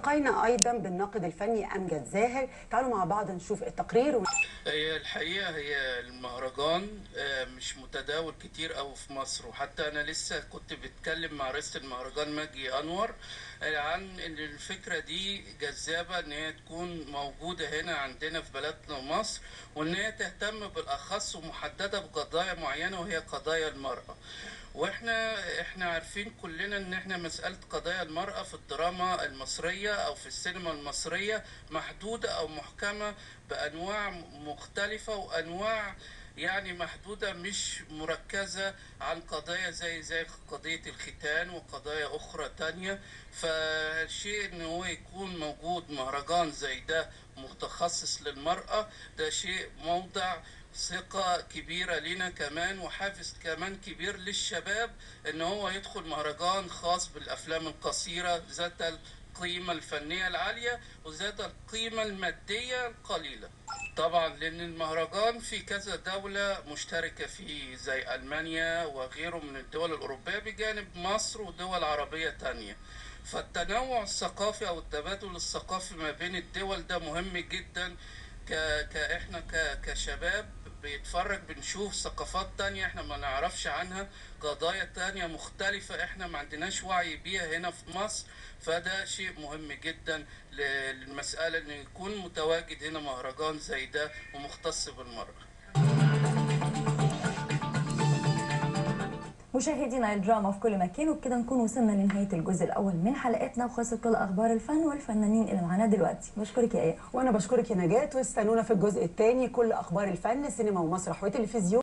والتقينا أيضا بالناقد الفني أمجد زاهر. تعالوا مع بعض نشوف التقرير. هي الحقيقة هي المهرجان مش متداول كتير أوي في مصر، وحتى أنا لسه كنت بتكلم مع رئيسة المهرجان ماجي أنور عن إن الفكرة دي جذابة، إن هي تكون موجودة هنا عندنا في بلدنا مصر، وإن هي تهتم بالأخص ومحددة بقضايا معينة وهي قضايا المرأة. واحنا عارفين كلنا ان احنا مسألة قضايا المرأة في الدراما المصرية او في السينما المصرية محدودة او محكمة بانواع مختلفة وانواع يعني محدودة، مش مركزة عن قضايا زي قضية الختان وقضايا أخرى تانية. فالشيء إن هو يكون موجود مهرجان زي ده متخصص للمرأة، ده شيء موضع ثقة كبيرة لنا كمان، وحافز كمان كبير للشباب إن هو يدخل مهرجان خاص بالأفلام القصيرة ذات القيمة الفنية العالية وذات القيمة المادية القليلة. طبعا لأن المهرجان في كذا دولة مشتركة فيه زي ألمانيا وغيره من الدول الأوروبية بجانب مصر ودول عربية تانية، فالتنوع الثقافي أو التبادل الثقافي ما بين الدول ده مهم جدا. كإحنا كشباب بيتفرج بنشوف ثقافات تانية احنا ما نعرفش عنها، قضايا تانية مختلفة احنا ما عندناش وعي بيها هنا في مصر، فده شيء مهم جدا للمسألة ان يكون متواجد هنا مهرجان زي ده ومختص بالمرأة. مشاهدينا الدراما في كل مكان، وبكده نكون وصلنا لنهاية الجزء الأول من حلقتنا وخاصة كل أخبار الفن والفنانين اللي معانا دلوقتي. بشكرك يا آية. وأنا بشكرك يا نجاة، واستنونا في الجزء الثاني كل أخبار الفن، سينما ومسرح وتلفزيون.